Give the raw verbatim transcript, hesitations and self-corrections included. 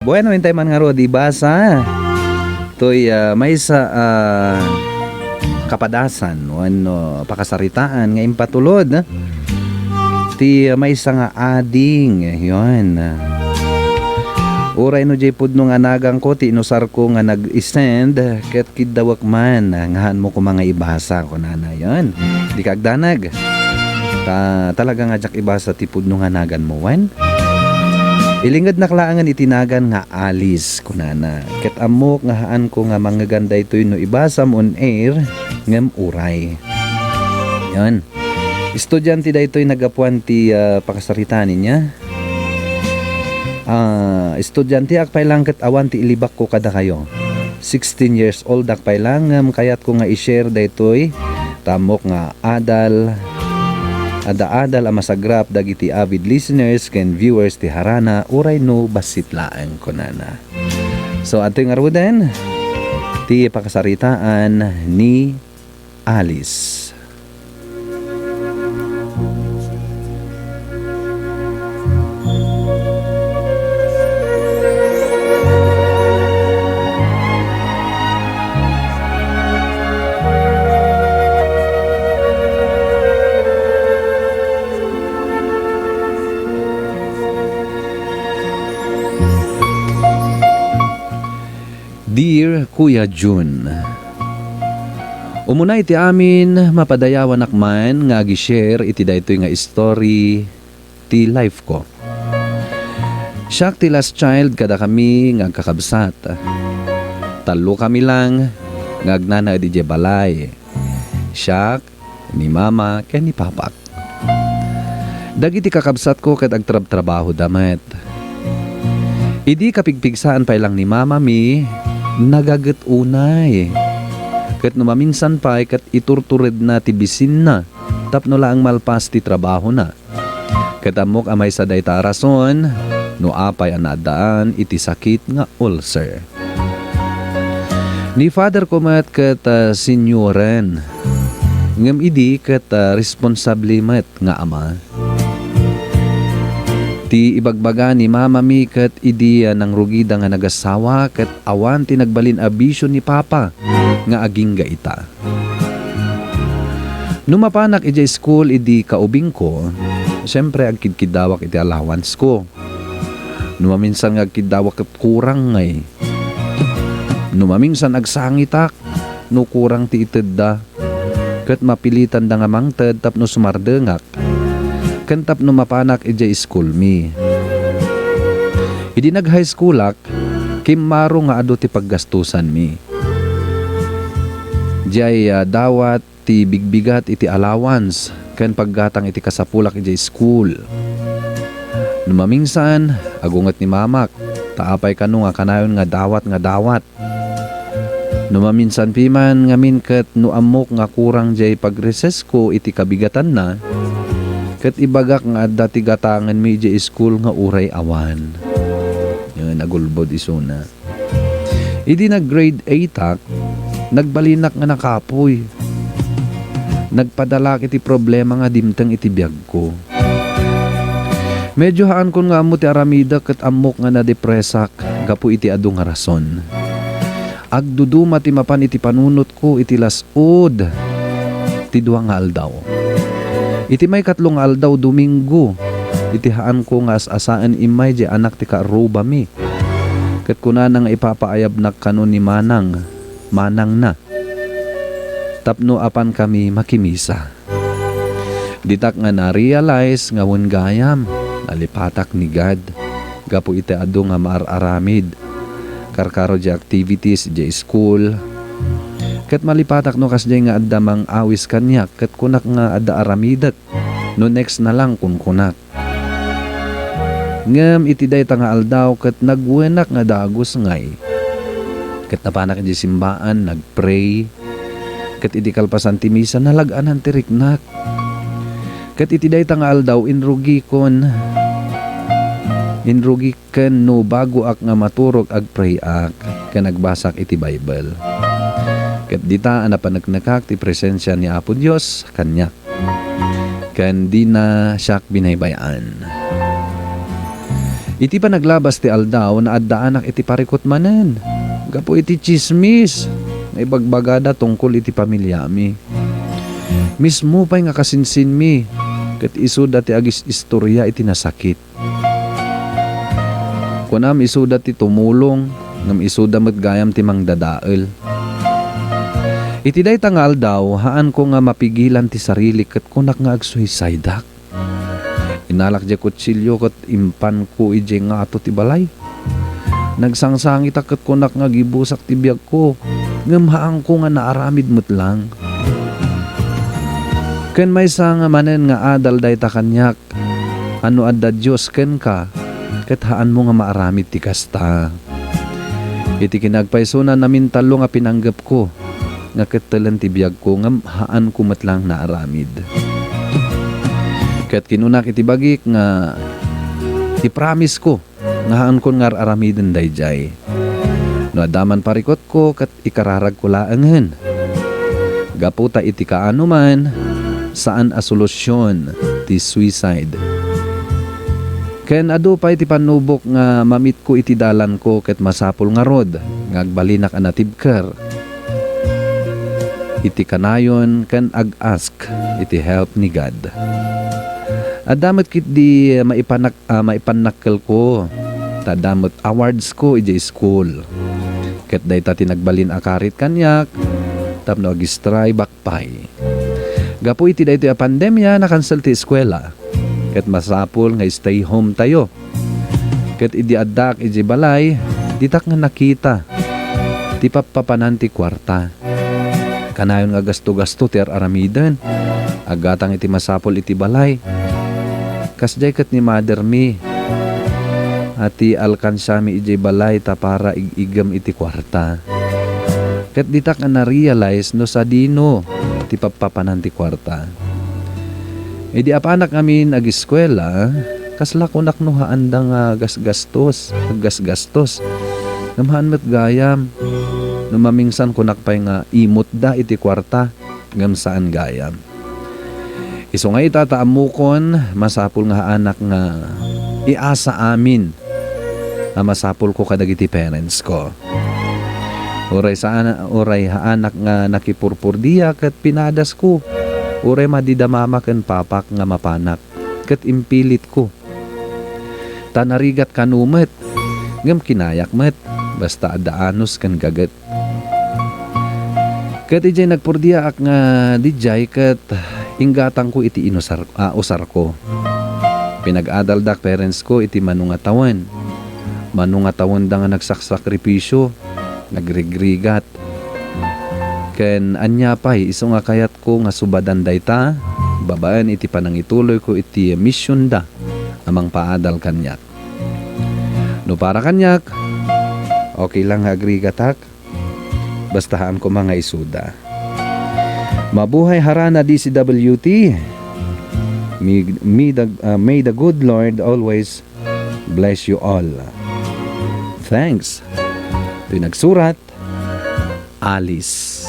Bueno, intay man ngarud ibasa. Toy, ah, maysa, ah, kapadasan wenno pakasaritaan nga impatulod ti maysa nga ading. Yon. Uray no diay pudno nga naganko ti inusarko nga nag-send, ket kiddawek man nga haanmo koma nga ibasa, kunana. Yon. Dika agdanag. Ta, talaga nga diak ibasa ti pudno nga naganmo, wen? Ilingednak laengen iti nagan nga Alice, kunana. Ket ammok nga haanko nga mangngegan daytoy no ibasam on air, ngem uray. Yan. Estudiante daytoy naggapuan ti, ah, pakasaritaan niya. Ah, estudianteak pay lang ket awan ti ilibakko kadakayo. Sixteen years old ak pay lang, ngem kayatko nga i-share daytoy. Ta ammok nga adal, adda adal a masagrap dagiti avid listeners ken viewers ti Harana, uray no bassit laeng, kunana. So, adtoy ngaruden ti pakasaritaan ni Alice. Dear Kuya Jun, umuna iti amin, mapadayawanak man nga agi-share iti daytoy nga story ti life ko. Siak ti last child kadakami nga agkakabsat. Tallo kami lang nga agnanaed idiay balay. Siak, ni Mama, ken ni Papak. Dagiti kakabsatko ket agtrabtrabahoda met. Idi kapigpigsaan pay lang ni Mama mi, nagaget unay. Ket no maminsan pay ket iturturedna ti bisinna tapno laeng malpas ti trabahona. Ket ammok a maysa dayta a rason no apay a naaddaan iti sakit nga ulcer. Ni father ko met ket, ah, senioren. Ngem idi ket, ah, responsable met nga ama. Ti ibagbaga ni mama mi ket idi, ah, nangrugida nga nagasawa ket awan ti nagbalin a bisio ni papa nga agingga ita. No mapanak idiay school idi kaubingko, siempre agkidkiddawak iti allowance ko. No maminsan nga agkiddawak ket kurang ngay. No maminsan agsangitak no kurang ti itedda, ket mapilitanda nga mangted tapno sumardengak ken tapno mapanak idiay school mi. Idi nag-high schoolak, kimmaro nga adu ti paggastusanmi. Diay, ah, dawat ti bigbigat iti allowance ken paggatang iti kasapulak idiay school. No maminsan, agunget ni mamak, ta apay kano nga kanayon nga dawat nga dawat. No maminsan piman ngamin ket no ammok nga kurang diay pagresesko iti kabigatanna, ket ibagak nga adda ti gatangenmi idiay school nga uray awan. Yan, agulbod isuna. Idi nag-grade eight ak, nagbalinak nga nakapuy. Nagpadalak iti problema nga dimteng iti biagko. Medyo haankon nga ammo ti aramidek ket ammok nga nadepresak gapu iti adu nga rason. Agduduma ti mapan iti panunotko iti las-, ud ti dua nga aldaw. Iti maikatlo nga aldaw, Domingo, iti haanko nga as-asaen immay diay anak ti kaarrubami. Ket kunana nga ipapaayabnak kano ni manang, manangna, tapno apankami makimisa. Ditak nga na-realize nga wen gayam, nalipatak ni God gapu iti adu nga maar-aramid. Karkaro diay activities diay school. Ket malipatak no kasdiay nga adda mang-awis kaniak, ket kunak nga adda aramidek. No next na lang, kunkunak. Ngem iti dayta nga aldaw, ket nagwenak nga dagus ngay. Ket napanak idiay simbaan, nagpray. Ket idi kalpasan ti misa, nalag-anan ti riknak. Ket iti dayta nga aldaw, inrugikon, inrugi ken no bagoak nga maturog, agprayak ken agbasak iti Bible. Ket dita a napaneknekak ti presensia ni Apo Dios kaniak, ken dina siak binaybay-an. Iti panaglabas ti aldaw, naaddaanak iti parikut manen gapu iti tsismis nga ibagbagada tungkol iti pamiliami. Mismo pay nga kasinsinmi, ket isuda ti agis-istoria iti nasakit. Kunam, isuda ti tumulong, ngem isuda met gayam ti mangdadael. Iti dayta nga aldaw, haanko nga mapigilan ti sarili ket kunak nga agsuicidak. Inalak diay kutsilio ket impanko idiay ngato ti balay. Nagsangsangitak ket kunak nga gibusak ti biagko, ngem haanko nga naaramid met lang. Ken maysa nga manen nga adal dayta kaniak, a no adda Dios kenka, ket haanmo nga maaramid ti kasta. Iti kinaagpaysona, namintallo nga pinanggepko nga kettelen ti biagko, ngem haanko met lang naaramid. Ket kinunak iti bagik nga ipramisko nga haankon nga ar-aramiden daydiay. No adda man parikutko, ket ikararagko laengen. Gapu ta iti kaanoman, saan a solusion ti suicide. Ken adu pay ti pannubok nga mamitko iti dalanko, ket masapul ngarud nga agbalinak a natibker iti kanayon ken ag-ask iti help ni God. Adda met ketdi maipanak-, ah, maipannakkelko, ta adda met awardsko idiay school. Ket dayta ti nagbalin a karit kaniak tapno agistraybak pay. Gapu iti daytoy a pandemia, nakansel ti eskuela. Ket masapul nga stay home tayo. Ket idi addaak idiay balay, ditak nga nakita ti pappapanan ti kuarta. Kanayon nga gasto-gasto ti ar-aramiden. Aggatang iti masapul iti balay. Kasdiay ket ni mother mi a ti alkansiami idiay balay ta para ig-igem iti kuarta. Ket ditak nga na-realize no sadino ti pappapanan ti kuarta. Idi apanak ngamin agiskuela, kasla kunak no haanda nga gasgastos, aggasgastos. Ngem haan met gayam no mamingsan kunak pay nga imutda iti kuarta, ngem saan gayam. Isu nga ita ta ammokon, masapul nga haanak nga iasa amin a masapulko kadagiti parents ko. Uray saan, uray haanak nga nakipurpurdia ket pinadasko. Uray madida mama ken papak nga mapanak ket impilitko. Ta narigat kano met, ngem kinayak met, basta adda anus ken gaget. Ket idiay nagpurdiaak nga didiay ket inggatangko iti inusar-, a, usarko. Pinag-adaldak parents ko iti mano nga tawen. Mano nga tawenda nga nagsaksakripisyo, nagrigrigat. Ken ania pay, isu nga kayatko nga subadan dayta, babaen iti panangituloyko iti misionda a mangpaadal kaniak. No para kaniak, okay lang nga agrigatak, basta haan koma nga isuda. Mabuhay harana D C W T. May, may the, uh, may the good Lord always bless you all. Thanks. Ito'y nagsurat, Alice.